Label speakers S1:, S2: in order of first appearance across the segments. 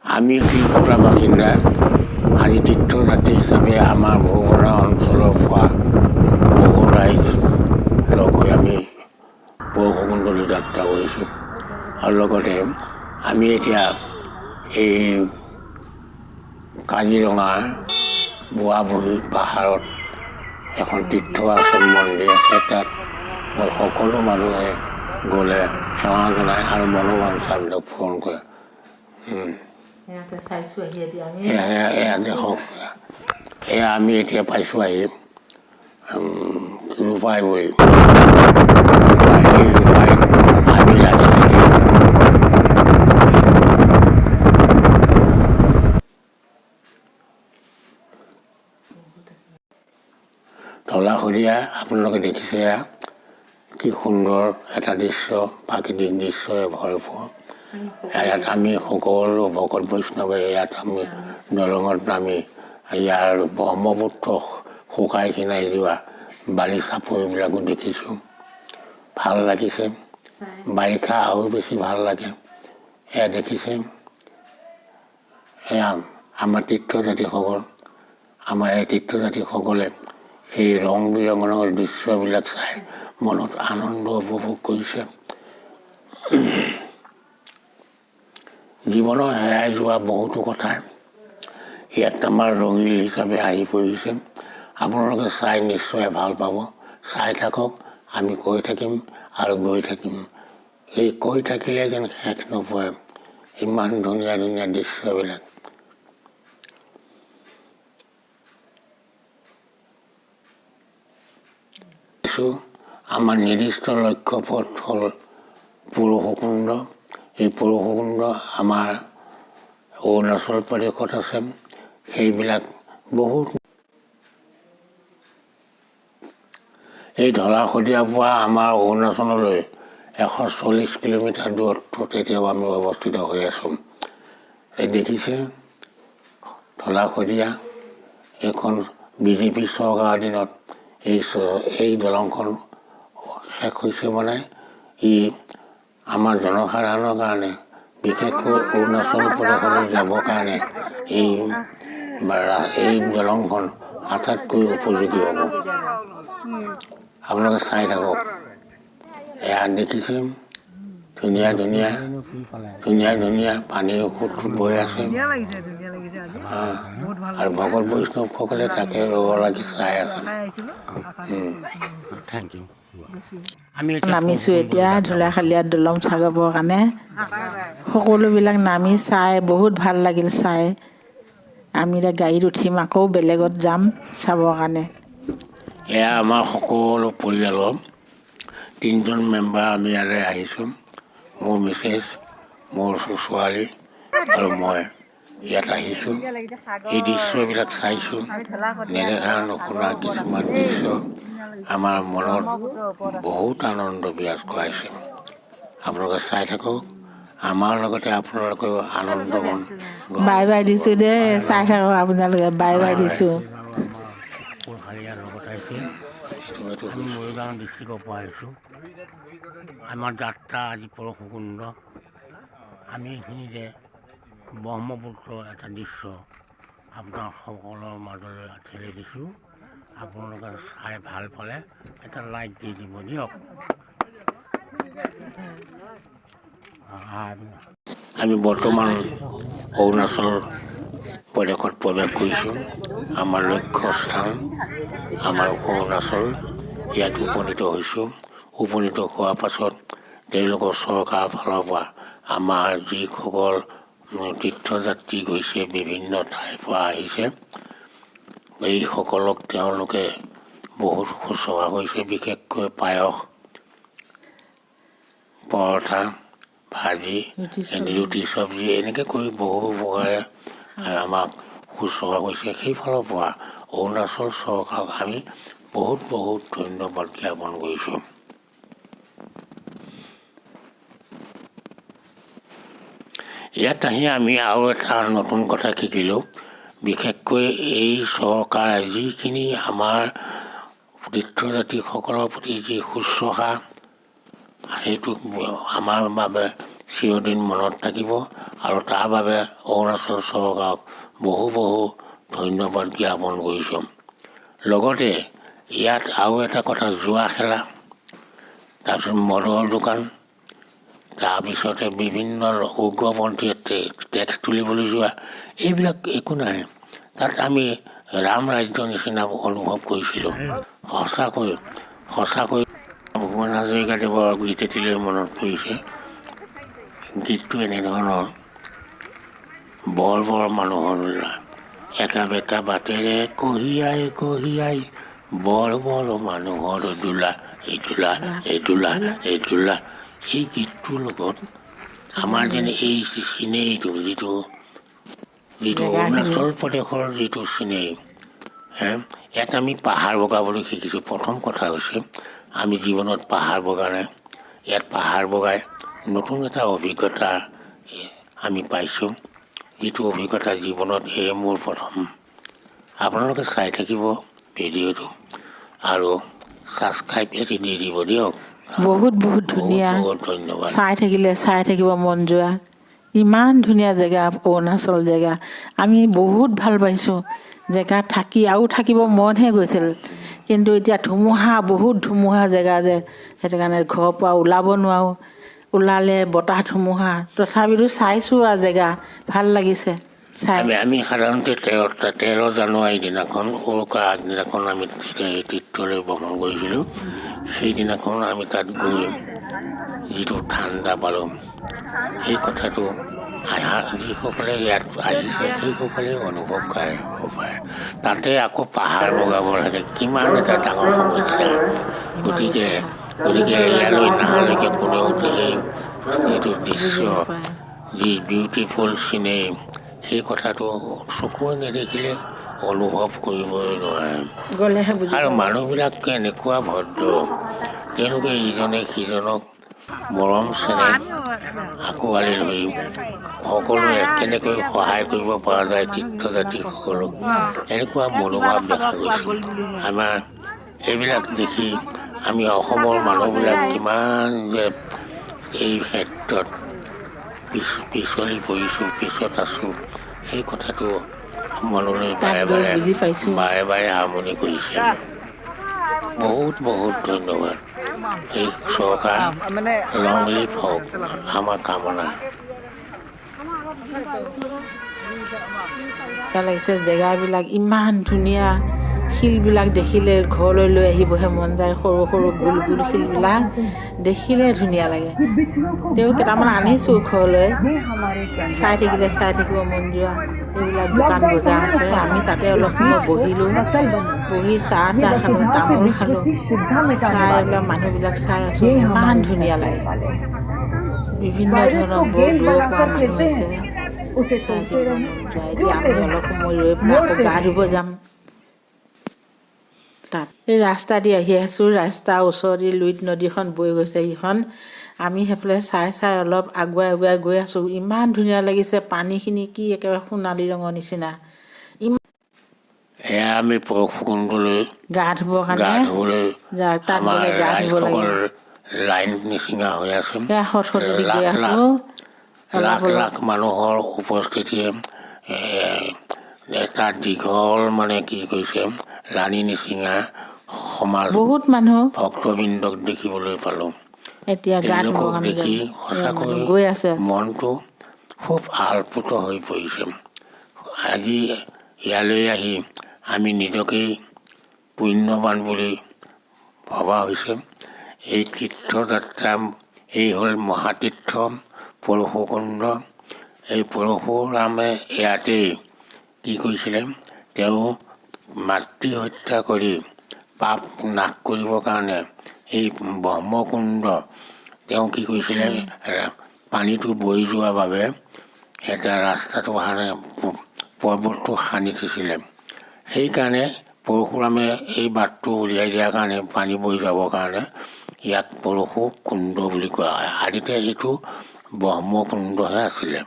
S1: আমি শিলপুখুৰীৰ বাসিন্দা। আজি তীৰ্থযাত্ৰী হিচাপে আমাৰ ভূবনা অঞ্চলৰ পৰা বহু ৰাইজ লগ হৈ আমি পৰশুকুণ্ডলৈ যাত্ৰা কৰিছোঁ। আৰু লগতে আমি এতিয়া এই কাজিৰঙাৰ বুঢ়াবুঢ়ী পাহাৰত এখন তীৰ্থ আছে, মন্দিৰ আছে। তাত সকলো মানুহে গ'লে সেৱা জনায় আৰু মনোবাঞ্ছাবিলাক পূৰণ কৰে।
S2: ইয়াতে চাইছোঁ আহি এতিয়া আমি।
S1: এয়া এয়া দেখক, এয়া আমি এতিয়া পাইছোঁ আহি ৰূপাইগুৰি। ৰূপাই, এই ৰূপাইত আমি ৰাতি থাকিলোঁ। ঢলা শদিয়া আপোনালোকে দেখিছে, এয়া কি সুন্দৰ এটা দৃশ্য, প্ৰাকৃতিক দৃশ্যৰে ভৰপূৰ। ইয়াত আমি সকলো ভকত বৈষ্ণৱে ইয়াত আমি দলঙত নামি ইয়াৰ ব্ৰহ্মপুত্ৰ শুকাই খিনাই যোৱা বালি চাপৰিবিলাকো দেখিছোঁ, ভাল লাগিছে। বাৰিষা আৰু বেছি ভাল লাগে। এয়া দেখিছে, এয়া আমাৰ তীৰ্থযাত্ৰীসকল, আমাৰ এই তীৰ্থযাত্ৰীসকলে সেই ৰং বিৰঙৰ দৃশ্যবিলাক চাই মনত আনন্দ উপভোগ কৰিছে। জীৱনৰ হেৰাই যোৱা বহুতো কথা ইয়াত আমাৰ ৰঙীল হিচাপে আহি পৰিছে। আপোনালোকে চাই নিশ্চয় ভাল পাব। চাই থাকক, আমি কৈ থাকিম আৰু গৈ থাকিম। এই কৈ থাকিলে যেন শেষ নপৰে, ইমান ধুনীয়া ধুনীয়া দৃশ্যবিলাক। আমাৰ নিৰ্দিষ্ট লক্ষ্য পথ হ'ল পৰশুকুণ্ড। এই পৰশুকুণ্ড আমাৰ অৰুণাচল প্ৰদেশত আছে। সেইবিলাক বহুত এই ঢলা শদিয়াৰ পৰা আমাৰ অৰুণাচললৈ 140 কিলোমিটাৰ দূৰত্বত এতিয়াও আমি অৱস্থিত হৈ আছোঁ। এই দেখিছে ঢলা শদিয়া, এইখন বিজেপি চৰকাৰৰ দিনত এই দলংখন শেষ হৈছে। মানে ই আমাৰ জনসাধাৰণৰ কাৰণে, বিশেষকৈ অৰুণাচল প্ৰদেশলৈ যাবৰ কাৰণে এই দলংখন আটাইতকৈ উপযোগী হ'ব। আপোনালোকে চাই থাকক। এয়া দেখিছে, ধুনীয়া ধুনীয়া ধুনীয়া ধুনীয়া পানীৰ সোঁত বৈ আছে। আৰু ভকত বৈষ্ণৱসকলে তাকে ৰ'ব লাগি চাই আছে।
S3: Thank you.
S1: আমি
S2: নামিছোঁ এতিয়া ঢলাশালীয়া দলং চাবৰ কাৰণে। সকলোবিলাক নামি চাই বহুত ভাল লাগিল চাই। আমি এতিয়া গাড়ীত উঠিম, আকৌ বেলেগত যাম চাবৰ কাৰণে।
S1: এয়া আমাৰ সকলো পৰিয়ালৰ তিনিজন মেম্বাৰ আমি ইয়ালৈ আহিছোঁ। মোৰ মিছেছ, মোৰ ছোৱালী আৰু মই ইয়াত আহিছোঁ। এই দৃশ্যবিলাক চাইছোঁ, নেদেখা নুশুনা কিছুমান দৃশ্য আমাৰ মনত বহুত আনন্দ বিৰাজ কৰাইছে। আপোনালোকে চাই থাকক, আমাৰ লগতে আপোনালোকেও আনন্দ মন
S2: বাই বাই দিছোঁ দেই, চাই থাকক আপোনালোকে। বাই বাই দিছোঁ।
S3: কোৰশালীয়াৰ লগত আহিছে।
S1: এইটো
S3: আমি মৰিগাঁও ডিষ্ট্ৰিক্টৰ পৰা আহিছোঁ। আমাৰ যাত্ৰা আজি পৰশুকুণ্ড। আমি এইখিনিতে ব্ৰহ্মপুত্ৰৰ এটা দৃশ্য আপোনাৰ সকলৰ মাজলৈ ঠেলি দিছোঁ। আপোনালোকে চাই ভাল পালে এটা লাইক দি দিব দিয়ক।
S1: আমি বৰ্তমান অৰুণাচল প্ৰদেশত প্ৰৱেশ কৰিছোঁ। আমাৰ লক্ষ্যস্থান আমাৰ অৰুণাচল, ইয়াত উপনীত হৈছোঁ। উপনীত হোৱাৰ পাছত তেওঁলোকৰ চৰকাৰৰ ফালৰ পৰা আমাৰ যিসকল তীৰ্থযাত্ৰী গৈছে, বিভিন্ন ঠাইৰ পৰা আহিছে, এইসকলক তেওঁলোকে বহুত শুশ্ৰূষা কৰিছে। বিশেষকৈ পায়স, পৰঠা, ভাজি, ৰুটি চব্জি এনেকৈ কৰি বহু প্ৰকাৰে আমাক শুশ্ৰূষা কৰিছে। সেইফালৰ পৰা অৰুণাচল চৰকাৰক আমি বহুত বহুত ধন্যবাদ জ্ঞাপন কৰিছোঁ। ইয়াত আহি আমি আৰু এটা নতুন কথা শিকিলোঁ। বিশেষকৈ এই চৰকাৰে যিখিনি আমাৰ তীৰ্থযাত্ৰীসকলৰ প্ৰতি যি শুশ্ৰূষা, সেইটো আমাৰ বাবে চিৰদিন মনত থাকিব আৰু তাৰ বাবে অৰুণাচল চৰকাৰক বহু বহু ধন্যবাদ জ্ঞাপন কৰিছোঁ। লগতে ইয়াত আৰু এটা কথা, জুৱা খেলা, তাৰপিছত মদৰ দোকান, তাৰপিছতে বিভিন্ন উগ্ৰপন্থীয়ে টেক্স তুলিবলৈ যোৱা, এইবিলাক একো নাই। তাত আমি ৰাম ৰাজ্যৰ নিচিনা অনুভৱ কৰিছিলোঁ। সঁচাকৈ সঁচাকৈ ভূপেন হাজৰিকাদেৱৰ গীত এটিলৈ মনত পৰিছে। গীতটো এনেধৰণৰ, বৰ বৰ মানুহৰ দোলা, একা বেকা বাটেৰে কঢ়িয়াই কঢ়িয়াই বৰ বৰ মানুহৰ দোলা, এই দোলা, এই দোলা, এই দোলা। এই গীতটোৰ লগত আমাৰ যেন এই চিনেৰীটো, যিটো যিটো অৰুণাচল প্ৰদেশৰ যিটো চিনেৰী, ইয়াত আমি পাহাৰ বগাবলৈ শিকিছোঁ। প্ৰথম কথা হৈছে আমি জীৱনত পাহাৰ বগা নাই, ইয়াত পাহাৰ বগাই নতুন এটা অভিজ্ঞতা আমি পাইছোঁ, যিটো অভিজ্ঞতা জীৱনত এই মোৰ প্ৰথম। আপোনালোকে চাই থাকিব ভিডিঅ'টো আৰু ছাবস্ক্ৰাইব এটি দি দিব দিয়ক।
S2: বহুত বহুত ধুনীয়া,
S1: বহুত ধন্যবাদ।
S2: চাই থাকিলে চাই থাকিব মন যোৱা ইমান ধুনীয়া জেগা অৰুণাচল জেগা। আমি বহুত ভাল পাইছোঁ জেগা থাকি, আৰু থাকিব মনহে গৈছিল, কিন্তু এতিয়া ধুমুহা, বহুত ধুমুহা জেগা যে, সেইটো কাৰণে ঘৰৰ পৰা ওলাব নোৱাৰোঁ, ওলালে বতাহ ধুমুহা। তথাপিতো চাইছোঁ আৰু জেগা ভাল লাগিছে চাই।
S1: আমি সাধাৰণতে 13 জানুৱাৰী দিনাখন, উৰুকা আগদিনাখন আমি তীৰ্থলৈ ভ্ৰমণ কৰিছিলোঁ। সেইদিনাখন আমি তাত গৈ যিটো ঠাণ্ডা পালোঁ, সেই কথাটো আহা যিসকলে ইয়াত আহিছে সেইসকলে অনুভৱ কৰিব পাৰে। তাতে আকৌ পাহাৰ বগাব লাগে, কিমান এটা ডাঙৰ সমস্যা। গতিকে গতিকে ইয়ালৈ নাহালৈকে কোনেও এই যিটো দৃশ্য, যি বিউটিফুল চিনেৰী, সেই কথাটো চকুৱে নেদেখিলে অনুভৱ কৰিবই নোৱাৰে।
S2: গ'লেহে বুজি
S1: আৰু মানুহবিলাক কেনেকুৱা ভদ্ৰ, তেওঁলোকে ইজনে সিজনক মৰম চেনেহ আঁকোৱালি ধৰি সকলোৱে কেনেকৈ সহায় কৰিব পৰা যায় তীৰ্থযাত্ৰীসকলক, এনেকুৱা মনোভাৱ দেখা গৈছে। আমাৰ এইবিলাক দেখি আমি অসমৰ মানুহবিলাক কিমান যে এই ক্ষেত্ৰত পিছলি পৰিছোঁ, পিছত আছোঁ, সেই কথাটো মনলৈ বাৰে বাৰে
S2: বুজি পাইছোঁ।
S1: বাৰে বাৰে আমনি কৰিছে। বহুত বহুত ধন্যবাদ। এই চৰকাৰ লং লিভ হওক, আমাৰ কামনা।
S2: লাগিছে জেগাবিলাক ইমান ধুনীয়া, শিলবিলাক দেখিলে ঘৰলৈ লৈ আহিবহে মন যায়। সৰু সৰু গোল গোল শিলবিলাক দেখিলে ধুনীয়া লাগে। তেওঁ কেইটামান আনিছোঁ ঘৰলৈ, চাই থাকিলে চাই থাকিব মন যোৱা। এইবিলাক দোকান বজাৰ আছে, আমি তাতে অলপ সময় বহিলোঁ, বহি চাহ তাহ খালোঁ, তামোল খালোঁ, চাই এইবিলাক মানুহবিলাক চাই আছোঁ, ইমান ধুনীয়া লাগে। বিভিন্ন ধৰণৰ বহুত দূৰৰ পৰা মানুহ আহিছে, চাই থাকিব মন যায়। এতিয়া আমি অলপ সময় ৰৈ পেলাই আকৌ গা ধুব যাম। তাত এই ৰাস্তা দি আহি আছোঁ, ৰাস্তাৰ ওচৰেদি লুইত নদীখন বৈ গৈছে। সেইখন আমি সেইফালে চাই চাই অলপ আগুৱাই আগুৱাই গৈ আছোঁ। ইমান ধুনীয়া লাগিছে, পানীখিনি কি একেবাৰে সোণালী ৰঙৰ নিচিনা।
S1: এয়া আমি পৰশুকুণ্ডলৈ
S2: গা ধুবৰ
S1: গা
S2: কাৰণে
S1: ধুবলৈ
S2: তাত
S1: আমাৰ
S2: গ'লে গা ধুব লাগে।
S1: ৰাইজসকল লাইন নিচিঙা হৈ আছে।
S2: সেয়া সৰস্বতী গৈ
S1: লাখ
S2: আছোঁ,
S1: লাখ
S2: অলপ অলপ
S1: লাখ মানুহৰ উপস্থিতিয়ে এটা দীঘল মানে কি কৈছে লানি নিচিঙা সমাজ
S2: বহুত মানুহ
S1: ভক্তবৃন্দক দেখিবলৈ পালোঁ।
S2: এতিয়া গা ধুবৰ
S1: তেওঁলোকক
S2: কাৰণে
S1: দেখি
S2: যাম।
S1: সঁচাকৈ
S2: গৈ আছে।
S1: মনটো খুব আল্পুত হৈ পৰিছে। আজি ইয়ালৈ আহি আমি নিজকেই পুণ্যৱান বুলি ভবা হৈছে। এই তীৰ্থযাত্ৰা, এই হ'ল মহাতীৰ্থ পৰশুকুণ্ড। এই পৰশুৰামে ইয়াতেই কি কৰিছিলে, তেওঁ মাতৃ হত্যা কৰি পাপ নাশ কৰিবৰ কাৰণে এই ব্ৰহ্মকুণ্ড তেওঁ কি কৰিছিলে, পানীটো বৈ যোৱাৰ বাবে এটা ৰাস্তাটো পৰ্বতটো খান্দি থৈছিলে। সেইকাৰণে পৰশুৰামে এই বাটটো উলিয়াই দিয়াৰ কাৰণে, পানী বৈ যাবৰ কাৰণে ইয়াক পৰশুকুণ্ড বুলি কোৱা হয়। আদিতে এইটো ব্ৰহ্মকুণ্ডহে আছিলে।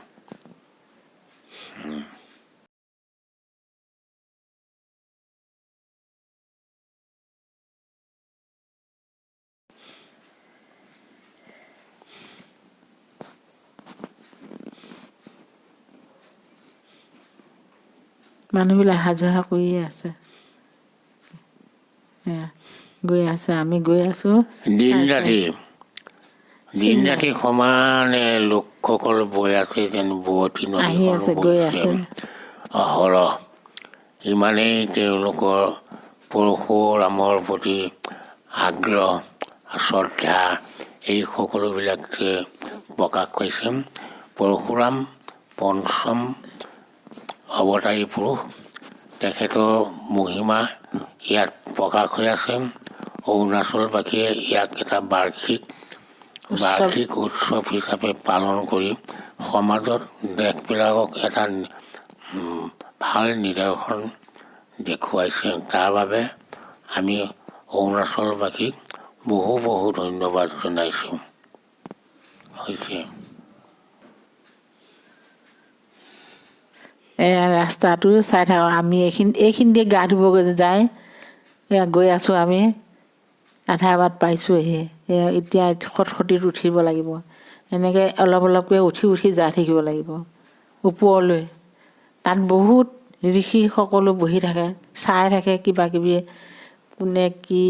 S2: মানুহবিলাক অহা যোৱা কৰিয়ে আছে। গৈ আছে, আমি গৈ আছোঁ।
S1: দিন ৰাতি দিন ৰাতি সমানে লোকসকল বৈ আছে, যেন বোৱতী
S2: আহি
S1: নদীখন
S2: আছে, গৈ
S1: বৈছে
S2: আছে।
S1: অহৰহ। ইমানেই তেওঁলোকৰ পৰশুৰামৰ প্ৰতি আগ্ৰহ, শ্ৰদ্ধা এই সকলোবিলাক প্ৰকাশ পাইছে। পৰশুৰাম পঞ্চম অৱতাৰী পুৰুষ, তেখেতৰ মহিমা ইয়াত প্ৰকাশ হৈ আছে। অৰুণাচলবাসীয়ে ইয়াক এটা বাৰ্ষিক
S2: উৎসৱ
S1: বাৰ্ষিক উৎসৱ হিচাপে পালন কৰি সমাজত দেশবিলাকক এটা ভাল নিদৰ্শন দেখুৱাইছে। তাৰ বাবে আমি অৰুণাচলবাসীক বহু বহু ধন্যবাদ জনাইছোঁ। হৈছে।
S2: এয়া ৰাস্তাটো চাই থাকক। আমি এইখিনিতে গা ধুবগৈ যায়। এয়া গৈ আছোঁ আমি, আধা বাট পাইছোঁহি। এয়া এতিয়া খটখটিত উঠিব লাগিব, এনেকৈ অলপ অলপকৈ উঠি উঠি যাই থাকিব লাগিব ওপৰলৈ। তাত বহুত ঋষিসকলো বহি থাকে, চাই থাকে কিবা কিবি, কোনে কি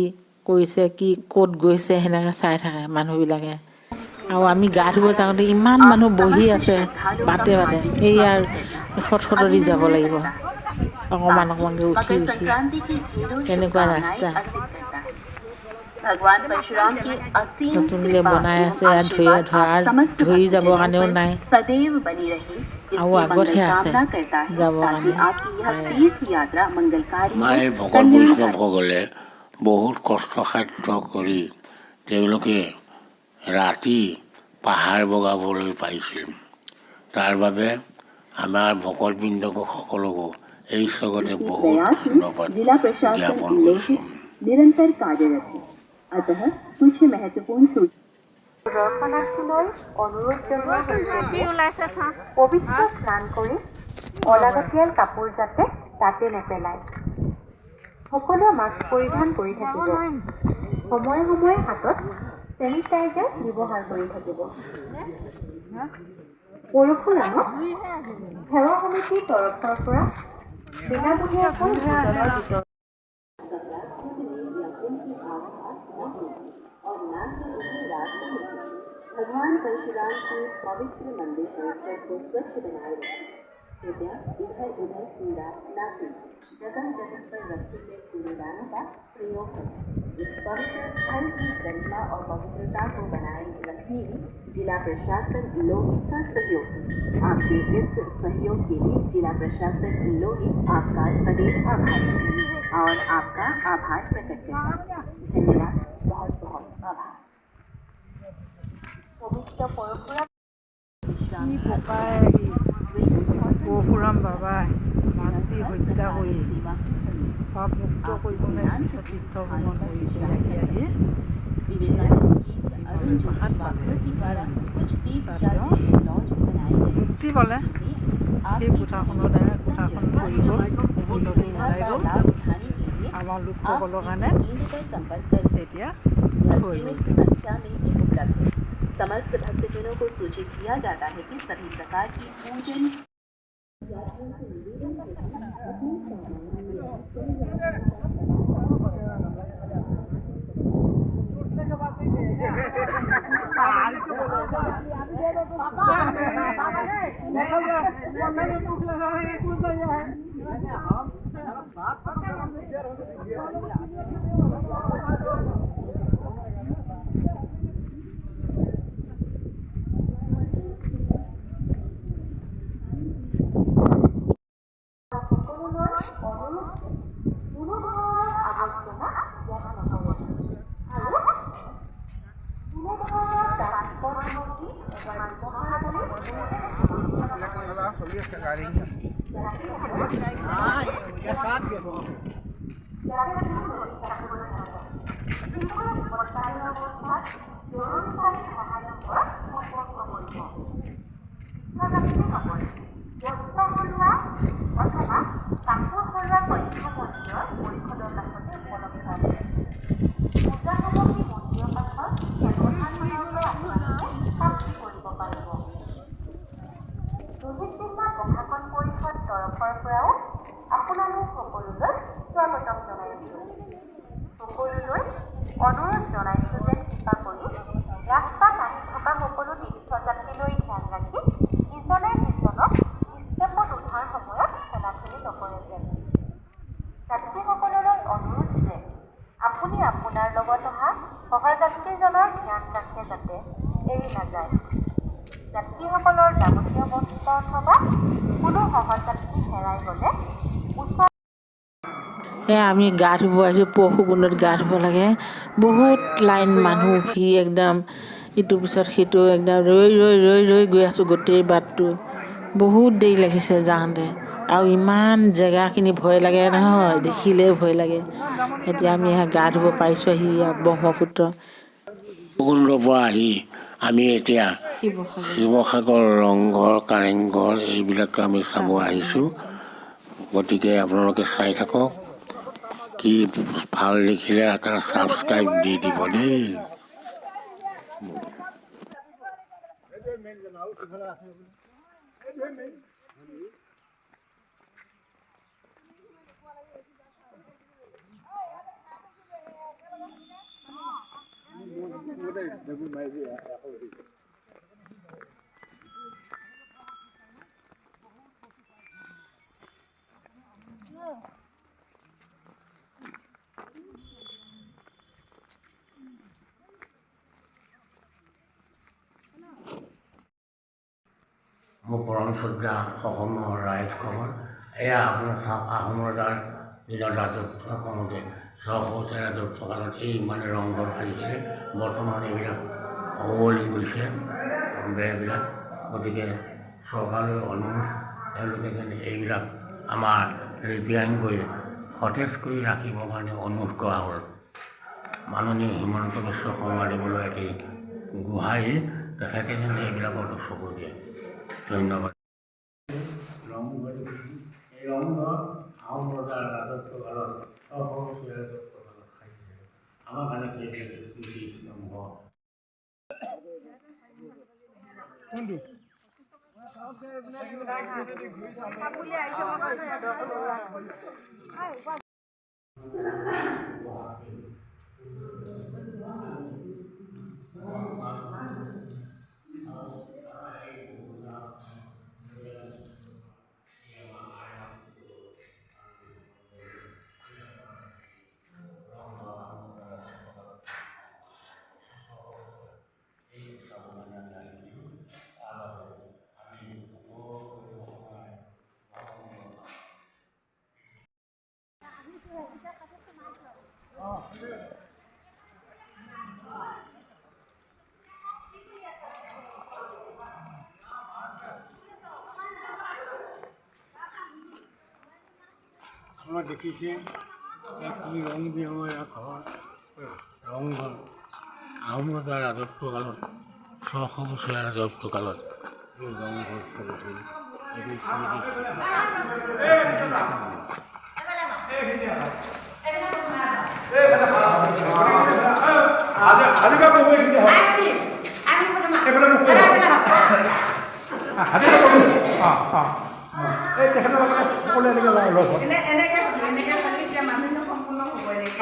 S2: কৰিছে, কি ক'ত গৈছে, সেনেকৈ চাই থাকে মানুহবিলাকে। আৰু আমি গা ধুব যাওঁতে ইমান
S4: आप
S2: মানুহ বহি
S4: समस्त
S2: আছে
S4: श्रद्धालुओं का
S2: বাটে বাটে।
S4: हार्दिक
S2: এইয়াৰ
S4: स्वागत करता है,
S2: খটখটদি যাব
S4: अभिनंदन
S2: লাগিব,
S4: करता है,
S2: অকণমান
S4: साथ ही
S2: অকণমানকৈ উঠি
S4: मकर
S2: উঠি,
S4: संक्रांति की ढेरों
S2: তেনেকুৱা
S4: शुभकामनाएं
S2: ৰাস্তা।
S4: अर्पित करता है। भगवान परशुराम की असीम
S2: নতুনকৈ
S4: कृपा
S2: বনাই
S4: एवं
S2: আছে, ইয়াত ধৰি
S4: आशीर्वाद
S2: ধৰা
S4: आप समस्त
S2: ধৰি যাবৰ
S4: भक्तजनों
S2: কাৰণেও
S4: पर
S2: নাই।
S4: सदैव बनी रहे,
S2: আৰু
S4: इसकी मंगल
S2: আগতহে আছে
S4: कामना करता है।
S2: যাবৰ
S4: ताकि
S2: কাৰণে।
S4: आपकी यह तीर्थ यात्रा मंगलकारी
S1: আমাৰ
S4: हो,
S1: এই ভকত
S4: कल्याणकारी।
S1: বৈষ্ণৱসকলে বহুত কষ্টসাধ্য কৰি তেওঁলোকে ৰাতি পাহাৰ বগাবলৈ পাইছিল। তাৰ বাবে আমাৰ ভকতবৃন্দকো সকলকো এই জগতে
S4: इसी
S1: বহুত
S4: प्रयास में
S1: ধন্যবাদ
S4: जिला प्रशासन
S1: জ্ঞাপন
S4: लोहित
S1: কৰিছোঁ।
S4: निरंतर कार्यरत है। अतः कुछ महत्वपूर्ण सूचना
S5: দৰ্শনাৰ্থীলৈ অনুৰোধ জনোৱা হৈছে যে পবিত্ৰ স্নান কৰি অলাগতিয়াল কাপোৰ যাতে তাতে নেপেলায়। সকলোৱে মাস্ক পৰিধান কৰি থাকিব। সময়ে সময়ে হাতত চেনিটাইজাৰ ব্যৱহাৰ কৰি থাকিব। পৰশুৰামক সেৱা সমিতিৰ তৰফৰ পৰা বিনামূলীয়াকৈ ভোজনৰ বিতৰণ
S4: और न ही उन्हें रास्ते में भगवान परशुराम के पवित्र मंदिर परिसर को स्वच्छ बनाए रखें। कृपया इधर उधर कूड़ा न फेंकें। जगह जगह पर रखे गए कूड़ेदानों का प्रयोग करें। इस पवित्र स्थल की गरिमा और पवित्रता को बनाए रखने में जिला प्रशासन लोहित का सहयोग है। आपके इस सहयोग के लिए जिला प्रशासन लोहित आपका सदैव आभारी है और आपका आभार प्रकट करता है। धन्यवाद, बहुत बहुत आभार।
S5: পবিত্ৰ পৰশুৰাম
S6: কি প্ৰকাৰে পৰশুৰাম বাবাই মাতৃ হত্যা কৰি পাপ মুক্ত কৰিবলৈ পিছত তীৰ্থ ভ্ৰমণ কৰি কৰি আহি আহি প্ৰসাদ পালে, তাত তেওঁ মুক্তি পালে। সেই কোঠাখনতে কোঠাখন পৰি গ'ল, গোন্ধটো ওলাই গ'ল। আমাৰ লোকসকলৰ কাৰণে এতিয়া হৈ গ'ল।
S4: संख्या में ही उपलब्ध है। समस्त भक्तजनों को सूचित किया जाता है कि सभी प्रकार की पूजन
S5: সকলোলৈ অনুৰোধ যে কোনো ধৰণৰ আৱৰ্জনা ইয়াত নপৰে আৰু কোনো ধৰণৰ প্লাষ্টিকৰ সামগ্ৰী এবাৰ ব্যৱহাৰ কৰি যাতে কোনো নদী কাটিবলৈ নাযায়। যিকোনো বিপদকালীন অৱস্থাত জৰুৰীকালীন সহায় নম্বৰত সম্পৰ্ক কৰিব। তীৰ্থযাত্ৰী নগৰে বস্ত্ৰ সলোৱা অথবা কাপোৰ সলোৱা কক্ষ মন্দিৰৰ পৰিষদৰ কাষতে উপলব্ধ আছে। পূজা সামগ্ৰী মন্দিৰৰ কাষৰ খেলপথাৰখনৰ পৰা আপোনালোকে প্ৰাপ্তি কৰিব পাৰিব। লোহিত জিলা প্ৰশাসন পৰিষদ তৰফৰ পৰাও জনাইছোঁ। সকলোলৈ অনুৰোধ জনাইছোঁ যেন কৃপা কৰি ৰাস্তাত আহি থকা সকলো তীৰ্থযাত্ৰীলৈ ধ্যান ৰাখি ইজনে সিজনক ষ্টেপত উঠাৰ সময়ত ঠেলাঠেলি নকৰে যেন। যাত্ৰীসকললৈ অনুৰোধ যে আপুনি আপোনাৰ লগত অহা সহযাত্ৰীজনৰ ধ্যান ৰাখে যাতে এৰি নাযায়। যাত্ৰীসকলৰ যাৱতীয় বস্তু অথবা কোনো সহযাত্ৰী হেৰাই গ'লে ওচৰ
S2: এয়া আমি গা ধুব আহিছোঁ, পৰশুকুণ্ডত গা ধুব লাগে। বহুত লাইন মানুহ ভিৰ একদম, ইটোৰ পিছত সিটো একদম ৰৈ ৰৈ ৰৈ ৰৈ গৈ আছোঁ গোটেই বাটটো। বহুত দেৰি লাগিছে যাওঁতে। আৰু ইমান জেগাখিনি ভয় লাগে নহয়, দেখিলেই ভয় লাগে। এতিয়া আমি গা ধুব পাৰিছোঁ আহি ব্ৰহ্মপুত্ৰ
S1: কুণ্ডৰ পৰা আহি আমি এতিয়া
S2: শিৱসাগৰ
S1: শিৱসাগৰ ৰংঘৰ, কাৰেংঘৰ এইবিলাক আমি চাব আহিছোঁ। গতিকে আপোনালোকে চাই থাকক। কি ভাল দেখিলে এটা ছাবস্ক্ৰাইব দি দিব দেই। মোৰ পৰম শ্ৰদ্ধা অসমৰ ৰাইজসকল, এয়া আপোনাৰ চাওক, আহোম ৰজাৰ দিনত ৰাজত্ব কৰোঁতে 600 বছৰ ৰাজত্বকালত এই মানে ৰংঘৰ সাজিছিলে। বৰ্তমান এইবিলাক উৱলি গৈছে বেৰবিলাক। গতিকে চৰকাৰলৈ অনুৰোধ, তেওঁলোকে যেন এইবিলাক আমাৰ ৰিপেয়াৰিং কৰি সতেজ কৰি ৰাখিবৰ কাৰণে অনুৰোধ কৰা হ'ল। মাননীয় হিমন্ত বিশ্ব শৰ্মাদেৱলৈ এটি গোহাৰি, তেখেতে যেন এইবিলাকতো চকু দিয়ে। ধন্যবাদ। ৰংঘৰ দেখিছোঁ। এই ৰংঘৰ আহোম ৰজাৰ ৰাজত্বকালত 600 বছৰীয়া ৰাজত্বকালত সাজিছিলে। আমাৰ কাৰণে সেইবিলাক স্মৃতি স্তম্ভ। আপোনাৰ দেখিছে ইয়াত কি ৰং বিৰঙৰ ঘৰ, ৰংঘৰ। আহোম ৰজাৰ ৰাজত্বকালত 600 বছৰীয়া ৰাজত্বকালত এই ৰংঘৰ সাজিছিল। এইটো স্মৃতি।
S7: এনেকে এনেকে খালি তেতিয়া মানুহটো সম্পূৰ্ণ হ'ব এনেকে।